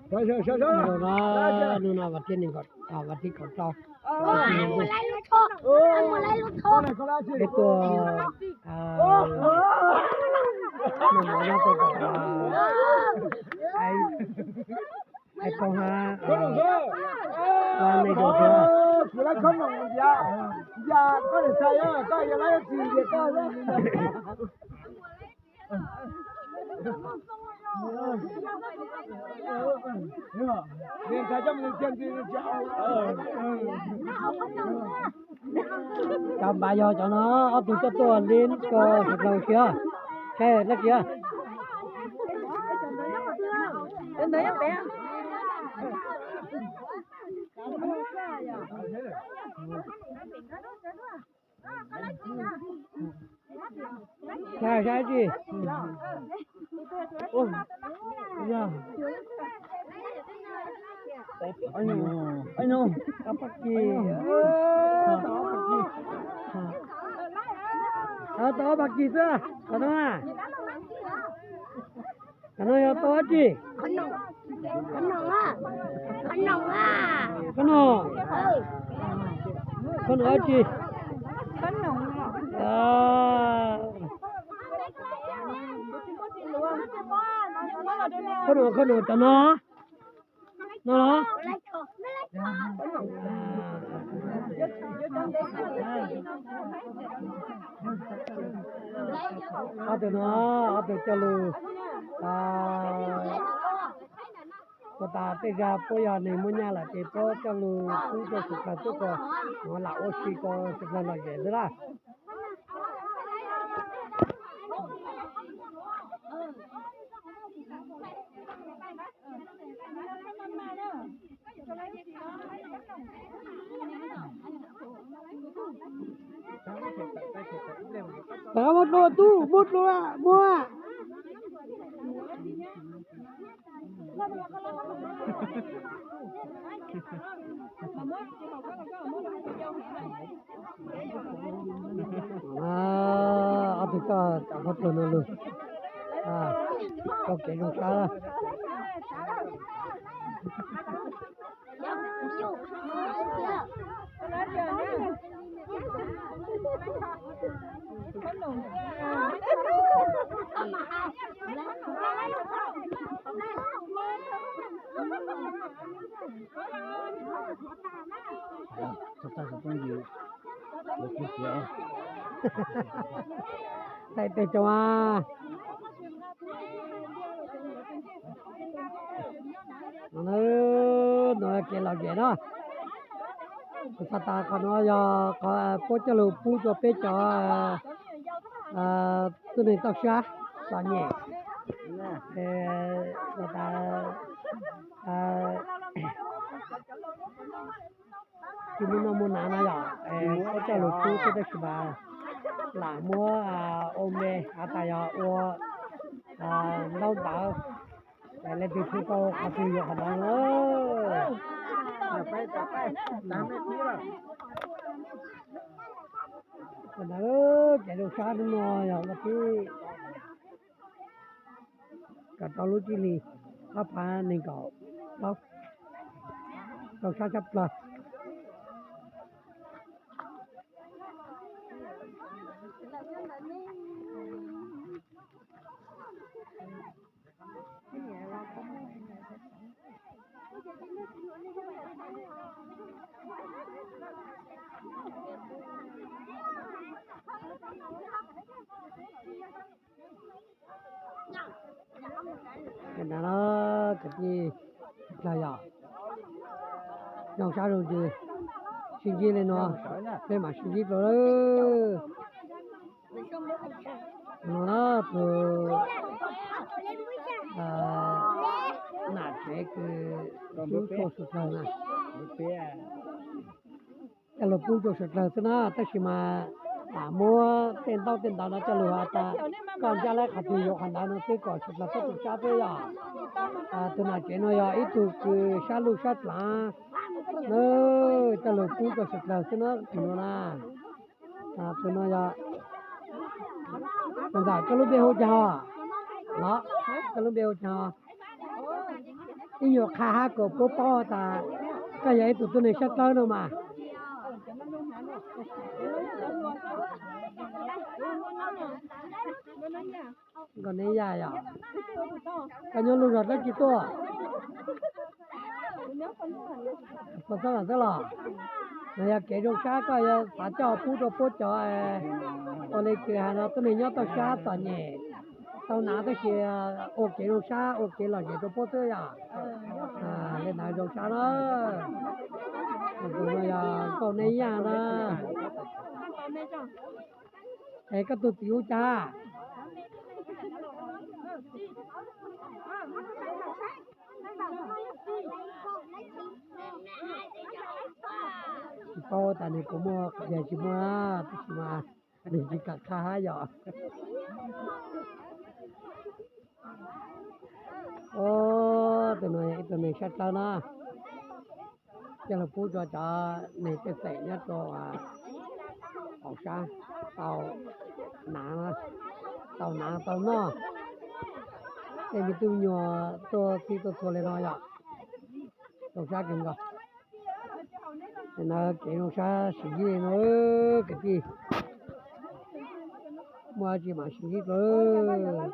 Hnub no vas thib nees nkaum, vas thib kaum rau, peb tuaj noj mov nyob rau tom Hais Phoo hab Neeg Zoo. Cov npav yog cov no, ob tug tuaj tuaj li ko sawv dlawg siab, saib dab tsi. Saib, saib dab tsi. Ob pab kis, tau ob pab kis xwb os no. Qhov no yog tau dab tsi? Qhov no, qhov no dab tsi? Qhov no, qhov no cov no, no los. Ob tug no, ob tug coj lug, puag ta tej zag puab yog neeg muaj nyaj lawm ces puab coj lug pub rau sawv dlawg tuaj kom hnov lam ua si rau sawv dlawg lom zem xwb lawm. Muab dlua tub, muab dlua, muab. Ob tug coj cov phob tuag no lug, tau kev zoo sab. Thaij peg tso mas. No, no kev lom zem na. Kuv xav tas qhov no yog qhov puab coj lug pub rua peb cov tub neeg toj sab txom nyem, tas tsis muaj noj muaj hnav no yom, puab coj lug pub xwb tab sis mas lam muab ua me has tas yog ua ntaub ntawv, leej twg pub tau qhov twg yuav qhov ntawd na. Ntawd ces lub sab hnub no yog ua tib kaum rau lub tsib hlis ob phav nees nkaum plaub, rau sab tshaj plawg. Ntawd na, kwv tij dlawg yom, zoo sab zoo ntsws, sib ntsib li no, peb mam sib ntsib dlua lawm. No na, tus nam tsev kws pub rau suav dlawg na, coj lug pub rau suav dlawg xwb na, tab sis mas muab tej ntaub tej ntawv no coj lug has tas koj ntsib lawm qhov twg yuav qhov ntawd no xwb kom suav dlawg txhob tu sab xwb yom. Tus nam tsev no yog ib tug kws sab luj sab dlaav na, coj lug pub rau suav dlawg xwb na, tus no na. Tus no yog, ntawm koj lub npe hu caag os? Los, koj lub npe hu caag os? Ib nyuag qha hab kom puab paub tas koj yog ib tug tuab neeg sab dlawb no mas. Nkauj Neb Yaj yog, koj nyob lub zog dlaab tsi tuaj? Pog Xab Vam xwb los? Mas yog kev zoo sab koj yuav xav coj pub rua puab cov ua le kws has no tuab neeg nyob toj sab txom nyem tau nav tab sis ua kev zoo sab ua kev lom zem rua puab xwb yog. Le ntawd zoo sab na. Tus no yog Nkauj Neb Yaj na. Es koj tug txiv hu cas? Tsis paub tas nws puas muaj qhov tiag tsis muaj, tab sis mas nws tsis kam qha hab yom. Tus no yog ib tug neeg sab dlawb na, coj lug pub rua cov neeg tej xeem nyob rua qaum sab tau nav, tau nav tau noj. Tej me tub me nyuam tuaj txhij tuaj txhua le no yom, zoo sab kawg nkaus. Ntawd kev zoo sab sim ntsib no kwv tij, muaj dab tsi mas sim ntsib dua.